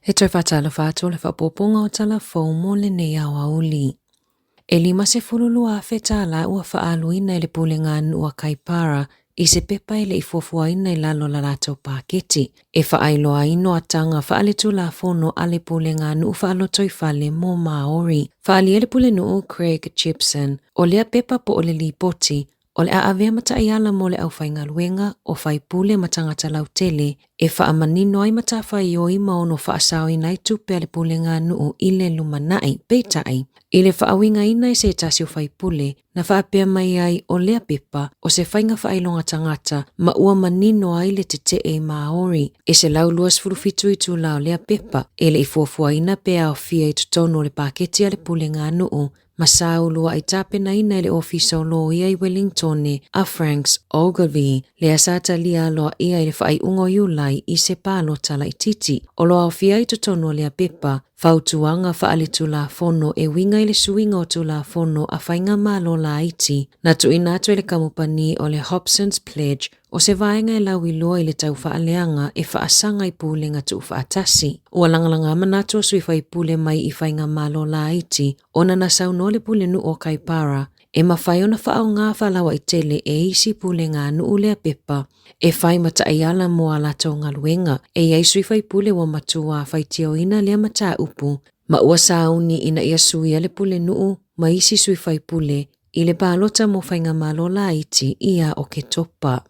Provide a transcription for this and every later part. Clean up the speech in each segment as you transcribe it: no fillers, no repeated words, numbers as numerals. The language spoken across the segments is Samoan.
He toe faatalofa atu o le faaopoopoga o tala fou mo lenei aoauli. E $52,000 ua faaaluina e le Pulega a Nuu a Kaipara i se pepa e le i fuafuaina i lalo o la latou paketi e faailoa ai noataga faaletulafono a le Pulega a Nuu Faalotoifale mo Māori. Faaalia le Pulenuu Craig Jepson, o lea pepa po o le lipoti O le a avea ma taiala mo le aufaigaluega, o faipule ma tagata lautele, e faamanino ai matafaioi ma ono faasaoina ai tupe a le pulega a nuu i le lumanai. Peitai, i le faauigaina e se tasi o faipule, na faapea mai ai o lea pepa o se faiga faailoga tagata ma ua manino ai le tetee i Māori. E 127 itula o lea pepa, e le i fuafuaina pe aofia i totonu o le paketi a le pulega a nuu ma sa uluaʻi tapenaina e le Ofisa o Loia i Welingtone a Franks Ogilvie, lea sa talia aloaia i le faaiuga o Iulai i se palota laitiiti. O lo o aofia ai i totonu o lea pepa, fautuaga faaletulafono e uiga i le suiga o Tulafono a Faigamalo Laiti na tuuina atu e le kamupani o le Hobson's Pledge O se vaega e lauiloa i le tau faaleaga e faasaga i pulega tuufaatasi. Ua lagalaga manatu o sui faipule mai i faigamalo laiti ona na saunoa le pulenuu o Kaipara e mafai ona faaaoga faalauaitele e isi pulega a nuu lea pepa e fai ma taiala mo a latou galuega. E i ai sui faipule ua matua faitioina lea mataupu ma ua sauni ina ia suia le pulenuu ma isi sui faipule i le palota mo Faigamalo Laiti ia Oketopa.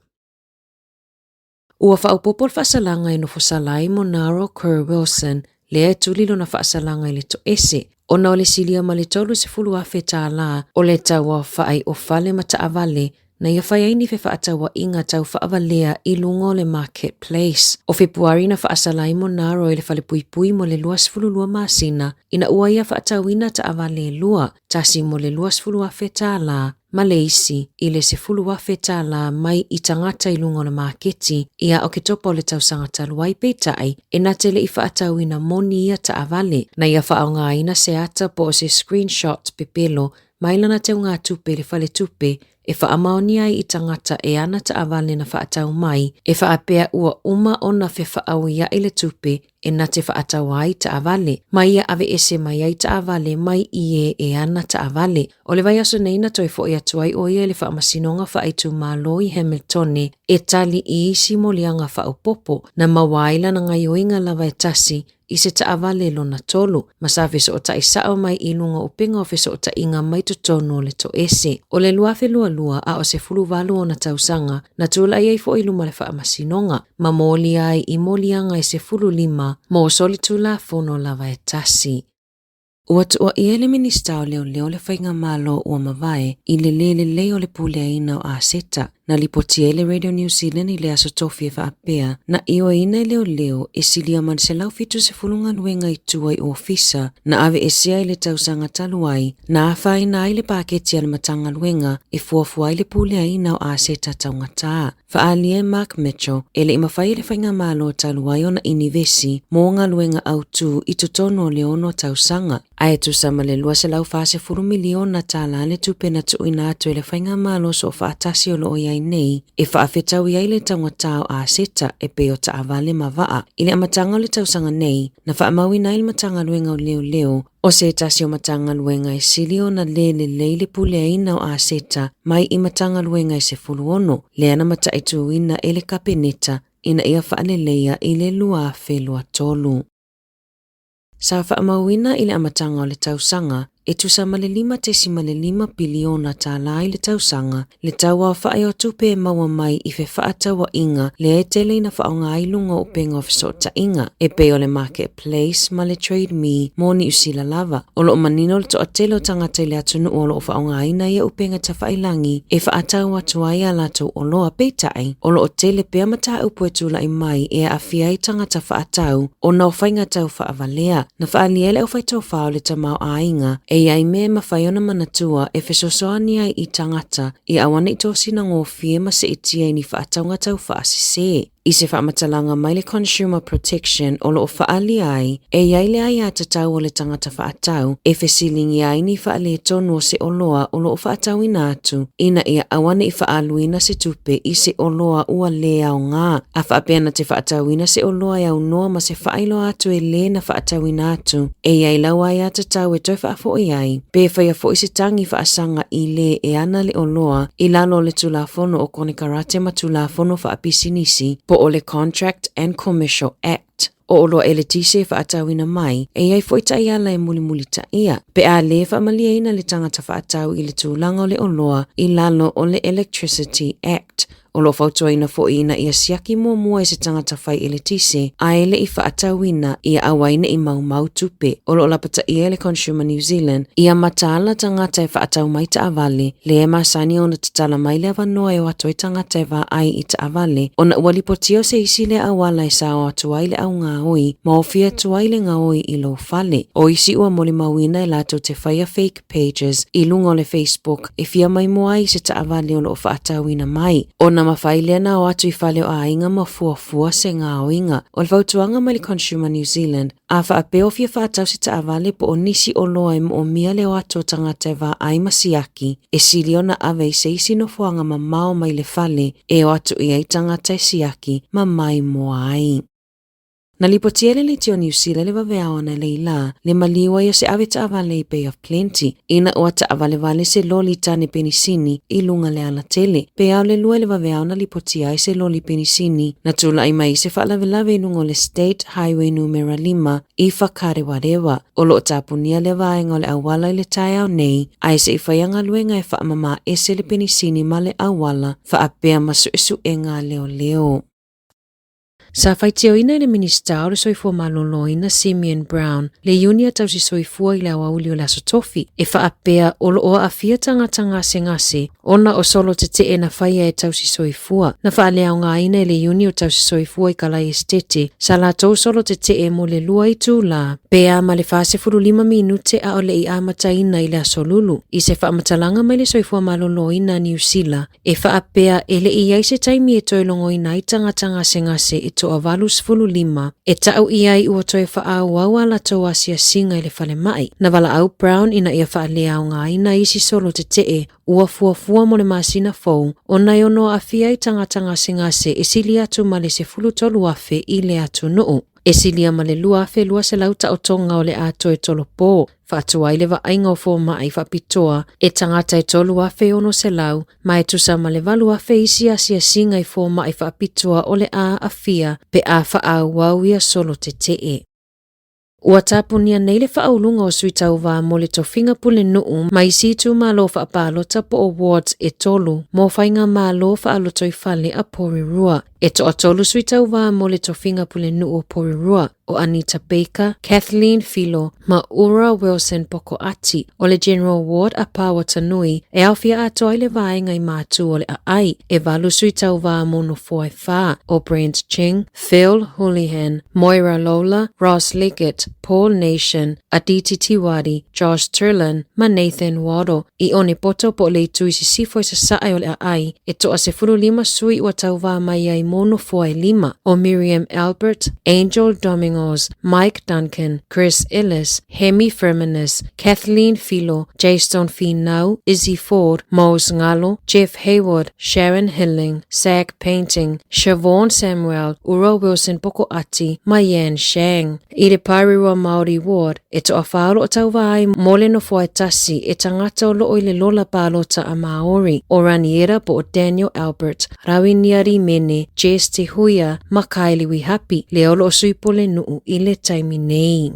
Ua faaopoopo le faasalaga e nofosala ai Monaro Kerr Wilson, lea e tuli lona faasalaga i le toese, ona o le silia ma le $30,000 o le tauaofai o fale ma taavale na ia fai ai ni fefaatauaiga tau faavalea i luga o le Market Place. O Fepuari na faasala ai Monaro i le falepuipui mo le 22 masina ina ua ia faatauina taavale e lua, tasi mo le $20,000 ma le isi i le $10,000 mai i tagata i luga o le maketi ia Oketopa o le tausaga talu ai peitai e na te le i faatauina moni ia taavale na ia faaaogaina se ata po o se screenshot pepelo mai lana teugatupe i le faletupe e faamaonia ai i tagata e ana taavale na faatau mai e faapea ua uma ona fefaauiaʻi le tupe e na te faataua ai taavale, ma ia aveese mai ai taavale mai i e e ana taavale. O le vaiaso nei na toe foʻi atu ai ʻo ia i le Faamasinoga Faaitumalo i Hamiltone e tali i isi moliaga faaopoopo na maua ai lana gaioiga lava e tasi i se taavale lona tolu, ma sa fesootai sao mai i luga o upega o fesootaiga mai totonu o le toese. O le 2022 a o 18 ona tausaga, na tulai ai foi i luma o le Faamasinoga, ma molia ai i moliaga e 15 mo solitulafono lava e tasi. Ua tuuaia e le Minisita o Leoleo le Faigamalo ua mavae i le le lelei o le puleaina o aseta. Na lipotia ai le Radio New Zealand i le Aso Tofi e faapea, na ioeina e leoleo e silia ma le 170 galuega i tua i ofisa na aveesea i le tausaga talu ai, na afaina ai le paketi a le Matagaluega e fuafua ai le puleaina o aseta taugata. Faaalia e Mark Mitchell, e le i mafai e le Faigamalo talu ai ona inivesi mo galuega autū i totonu o le ono tausaga, ae tusa ma le $240 miliona tālā le tupe na tuuina atu e le Faigamalo Soofaatasi o lo o i ai nei e faafetaui ai le taugatā o aseta e pei o taavale ma vaa. I le amataga o le tausaga nei, na faamauina ai le Matagaluega o Leoleo O se tasi o Matagaluega e sili ona le lelei le puleaina o aseta mai i Matagaluega e 16, lea na mataituina e le Kapeneta ina ia faaleleia i le 2023. Sa faamauina i le amataga o le tausaga e tusa ma le $5.5 piliona tālā i le tausaga le tauaofai o tupe e maua mai i fefaatauaiga lea e tele ina faaaoga ai luga o upega o fesootaiga e pei o le Market Place ma le Trade Me mo Niu Sila lava. O lo o manino le toatele o tagata i le atunuu o lo o faaaogaina ia upega tafailangi e faatau atu ai a latou oloa, peitai, o lo o tele pea mataupu e tulai mai e aafia ai tagata faatau ona o faiga tau faavalea. Na faaalia e le aufaitofa o le tamaoaiga e i ai mea e mafai ona manatua e fesoasoani ai i tagata ia aua ne i tosina gofie ma seetia i ni faatauga tau faasese. I se faamatalaga mai le Consumer Protection o lo o faaalia ai, e i ai le aiatatau o le tagata faatau e fesiligia ai ni faaletonu o se oloa o lo o faatauina atu ina ia aua ne i faaaluina se tupe i se oloa ua lē aoga, a faapea na te faatauina se oloa e aunoa ma se faailoa atu e lē na faatauina atu, e i ai lau aiatatau e toe faafo'i ai, pe faia foi se tagi faasaga i lē e ana le oloa i lalo o le Tulafono o Konekarate ma Tulafono Faapisinisi po o le Contract and Commercial Act. O oloa eletise e faatauina mai, e i ai foi taiala e mulimulitaia, pe a lē faamalieina le tagata faatau i le tulaga o le oloa i lalo o le Electricity Act. O lo o fautuaina foi ina ia siaki muamua e se tagata fai eletise a e le i faatauina ia aua ai ne i maumau tupe. O lo o lapataia e le Consumer New Zealand ia mataala tagata e faatau mai taavale, lea e masani ona tatala mai le avanoa e o atu ai tagata e vaai i taavale, ona ua lipotia o se isi lea auala e sao atu ai le augaoi ma ofi atu ai le gaoi i lou fale. O isi ua molimauina e latou te faia fake pages i luga o le Facebook e fia maimoa ai i se taavale o lo o faatauina mai. Ona mafai lea na o atu i fale o aiga ma fuafua se gaoiga. O le fautuaga mai le Consumer New Zealand, a faapea o fia faatau se taavale po o nisi oloa e moomia le o atu o tagata e vaai ma siaki, e sili ona ave i se isi nofoaga mamao mai le fale e o atu i ai tagata e siaki ma maimoa ai. Na lipotia e le Leitio Niu Sila le vaveao analeila le maliu ai o se ave taavale i Bay of Plenty ina ua taavalevale se loli tane penisini i luga le alatele. Pe ao le lua i le vaveao na lipotia ai se loli penisini na tulai mai i se faalavelave i luga o le State Highway Numera 5 i Whakarewarewa. O lo o tapunia lea vaega o le auala i le taeao nei ae se i faia galuega e faamama ese le penisini ma le auala faapea ma suesuega a leoleo. Sa faitioina e le Minisita o le Soifua Maloloina Simeon Brown le Iuni a Tausisoifua i le aoauli o le Aso Tofi e faapea o lo o aafia tagata gasegase ona o solo tetee na faia e Tausisoifua. Na faaleaogaina e le Iuni o Tausisoifua i Kalai Esetete sa latou solo tetee mo le 2 itulā pe a ma le 45 minute a o le i amataina i le Aso Lulu. I se faamatalaga mai le Soifua Maloloina a Niu Sila, E faapea e le i i ai se taimi e toe logoina ai tagata gasegase e toa 85 e ta'u i ai ua toe faaauau a latou asiasiga i le falemai. Na valaau Brown ina ia faaleaogaina isi solo tetee ua fuafua mo le masina fou ona e ono aafia ai tagata gasegase e sili atu ma le 13,000 i le atunuu. E silia ma le 2,200 taotoga o le a toe tolopo Faatu ai le vaaiga o fomai faapitoa e tagata e 3,600 ma e tusa ma le 8,000 isi asiasiga i fomai faapitoa o le a aafia pe a faaauau ia solo tetee. Ua tapunia nei le faauluga o sui tauva mo le tofiga pulenuu ma isi itumalo faapalota po o wards e tolu mo faigamalo faalotoifale a Porirua. E toatolu sui tauva mo le tofiga pulenuu o Porirua, o Anita Baker, Kathleen Filo ma Ura Wilson Pokoati o le General Ward a Pāwatanui e aofia atoa ai le vaega i Mātū o le Aai, e valu sui tauva mo nofoa e whā, o Brent Ching, Phil Houlihan, Moira Lola, Ross Leggett, Paul Nation, Aditi Tiwari, Josh Turlin ma Nathan Waddle. I Onepoto po o le itu i sisifo i sasae o le aai, e toa 15 sui ua tauvā mai ai mo nofoa e lima, o Miriam Albert, Angel Domingos, Mike Duncan, Chris Ellis, Hemi Firminus, Kathleen Filo, Jaystone Finau, Izzy Ford, Mose Ngalo, Jeff Hayward, Sharon Hilling, Sag Painting, Siobhan Samuel, Ura Wilson Pokoati ma Yan Shang. I le Paerua Māori Ward, e toawhā o loo tauvā ai mō le nofoa e tasi e tangata o loo i le lola pālota a Māori, o Raniera po o Daniel Albert, Rawinia Rimene, Jess Te Huia ma Kylie Wihapi, lea o loo sui pulenuu i le taimi nei.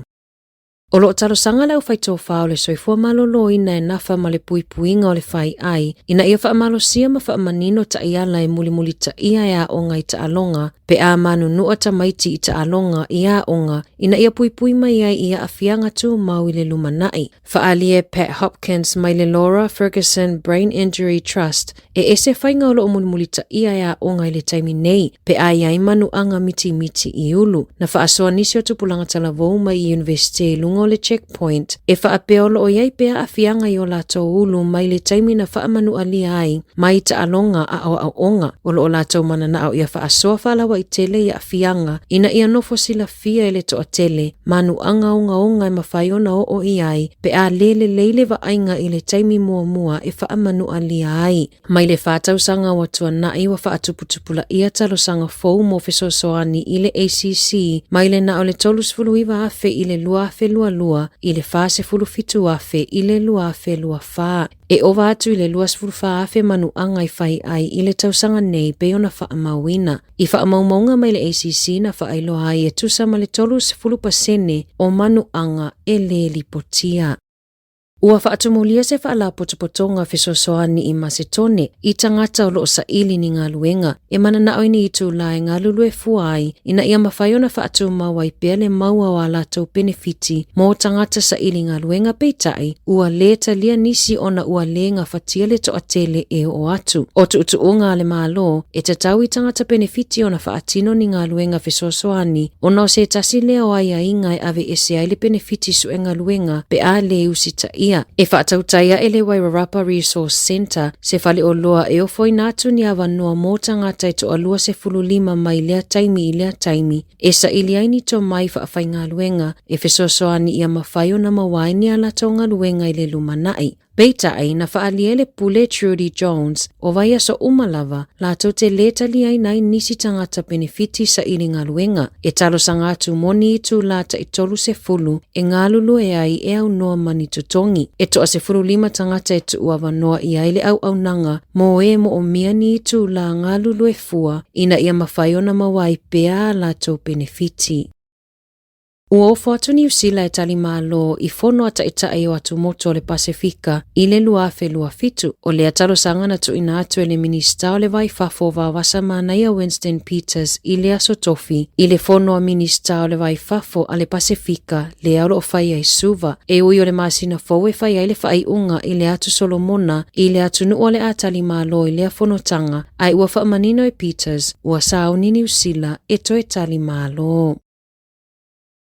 O loo talosaga le aufaitofā o le soifua maloloina e nafa ma le puipuiga o le faiai ina ia faamalosia ma faamanino taiala e mulimulitaia e aoga i taaloga pe a manunua tamaiti i taaloga i aoga ina ia puipui mai ai i aafiaga tumau i le lumanai. Faaalia e Pat Hopkins mai le Laura Ferguson Brain Injury Trust e ese faiga o loo mulimulitaia e aoga i le taimi nei pe a i ai manuaga mitimiti i ulu. Na faasoa nisi o tupulaga talavou mai i Universite i luga o le Checkpoint e faapea o loo i ai pea aafiaga i o latou ulu mai le taimi na faamanualia ai mai taaloga a aoaoga o loo latou mananao ia faasoa faalauaitele. alaua'i tele i aafiaga ina ia nofo silafia e le toatele manuaga ogaoga e mafai ona oo i ai pe a lē lelei le vaaiga i le taimi muamua e faamanualia ai. Mai le fa tausaga ua tuanai ua faatuputupulaia talosaga fou mo fesoasoani i le ACC mai le na o le 39,000 i le 2022 i le 47,000 i le 2024. E ova atu i le 24,000 manuaga i fai ai i le tausaga nei pei ona faamauina. I faamaumauga mai le ACC na faailoa ai e tusa ma le 30% o manuaga e lē lipotia. Ua faatumulia se faalapotopotoga fesoasoani i Masetone i tagata o lo o saili ni galuega e mananao i ni itulā e galulue fua ai ina ia mafai ona faatumau ai pea le maua o a latou penefiti mo tagata saili galuega peitai ua lē talia nisi ona ua lē gafatia le toatele e oo atu. O tuutuuga a le Malo e tatau i tagata penefiti ona faatino ni galuega fesoasoani ona o se tasi lea o aiaiga e aveese ai le penefiti sue galuega pe a lē usitaia. E faatautai ae le Wairarapa Resource Centre se faleoloa e ofoina atu ni avanoa mo tagata e toalua 15 mai lea taimi i lea taimi e saili ai ni tomai faafaigaluega e fesoasoani ia mafai ona maua ai ni a latou galuega i le lumanai. Peitai, na faaalia e le pule Trudy Jones, o vaiaso uma lava, latou te lē taliaina ai nisi tagata penefiti saili galuega, e talosaga atu mo ni itulā tai 30 e galulue ai e aunoa ma ni totogi. E toa 15 tagata e tuuavanoa i ai le auaunaga mo e moomia ni itulā galulue fua ina ia mafai ona maua ai pea a latou penefiti. Ua ofo atu Niu Sila e tali malo i fono a taitai o atumotu o le Pasefika i le 2027. O lea talosaga na tuuina atu e le Minisita o le Va i Fafo o Vavasa Manaia Winston Peters i le Aso Tofi i le fono a Minisita o le Va i Fafo a le Pasefika lea o lo o fai ai Suva. E ui o le masina fou e fai ai le faaiuga i le Atu Solomona i le atunuu o le a tali malo i lea fonotaga, ae ua faamanino e Peters ua sauni Niu Sila e toe tali malo.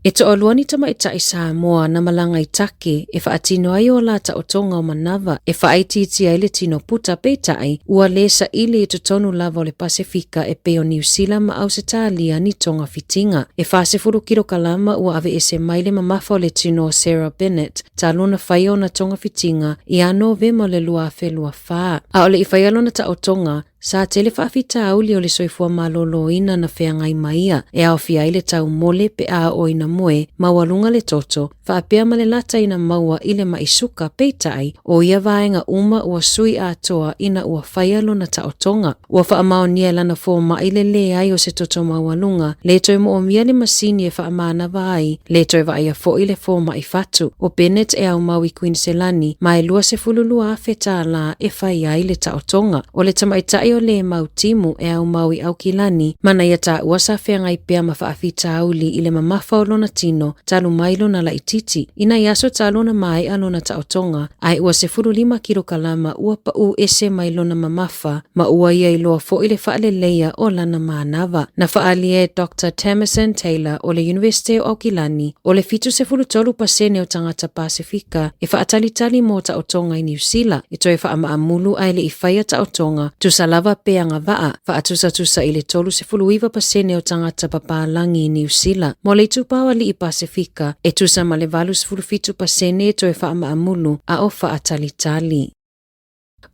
E toalua ni tamaitai Samoa na malaga i Take e faatino ai o la taotoga o manava e faaitiitia ai le tino puta peitai ua lē saili i totonu lava o le Pasefika e pei o Niu Sila ma Ausetalia ni togafitiga. E 40 kilokalama ua aveese mai le mamafa o le tino o Sarah Bennett talu ona faia ona togafitiga ia Novema o le 2024. A o le i faia lona taotoga, Sa tele faafitauli o le soifua malōlōina na feagai ma ia, e aofia ai le taumole pe a oo ina moe, maualuga le toto, faapea ma le lata ina maua i le maʻi suka, peitai, o ia vaega uma ua sui atoa ina ua faia lona taotoga. Ua faamaonia e lana fomai le leai o se toto maualuga, lē toe moomia le masini e faamanava ai, lē toe vaaia foi le fomai fatu. O Bennett e aumau i Kuiniselani ma e 22,000 tālā e fai ai le taotoga. O le tamaitai o Lemau Timu e aumau i Aukilani, ma na ia taua sa feagai pea ma faafitauli i le mamafa o lona tino talu mai lona laitiiti. I nai aso talu ona maea lona taotoga, ae ua 15 kilokalama ua paū ese mai lona mamafa ma ua ia iloa foi le faaleleia o lana manava. Na faaalia e Doctor Tamasin Taylor o le Iunivesite o Aukilani, o le 73% o tagata Pasefika e faatalitali mo taotoga i Niu Sila e toe faamaamulu ae le i faia taotoga, tusa lava pe agavaa, faatusatusa i le 39% o tagata papalagi i Niu Sila. Mo le itupa o alii Pasefika, e tusa ma le 87% e toe faamaamulu a o faatalitali.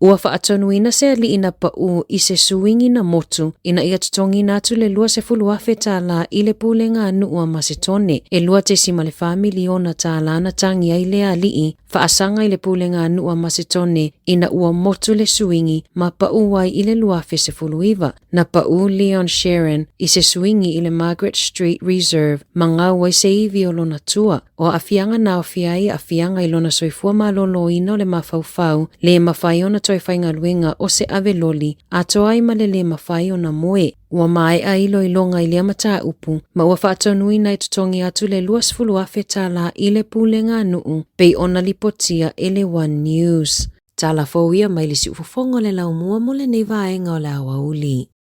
Ua faatonuina se alii na paū i se suigi na motu ina ia totogiina atu le 20,000 tālā i le pulega a nuu a Masetone. E 2.4 miliona tālā na tagi ai lea alii faasaga i le pulega a nuu a Masetone ina ua motu le suigi ma paū ai i le 2019. Na paū Leon Sheeran i se suigi i le Margaret Street Reserve ma gau ai se ivi o lona tua. O aafiaga na aofia ai aafiaga i lona soifua malōlōina o le mafaufau, lē mafai ona toe faigaluega o se ave loli, atoa ai ma le lē mafai ona moe. Ua maea iloiloga i lea mataupu, ma ua faatonuina e totogi atu le 20,000 tālā i le pulega a nuu, pei ona lipotia e le One News. Tala fou ia mai le siufofoga o le laumua mo lenei vaega o le aoauli.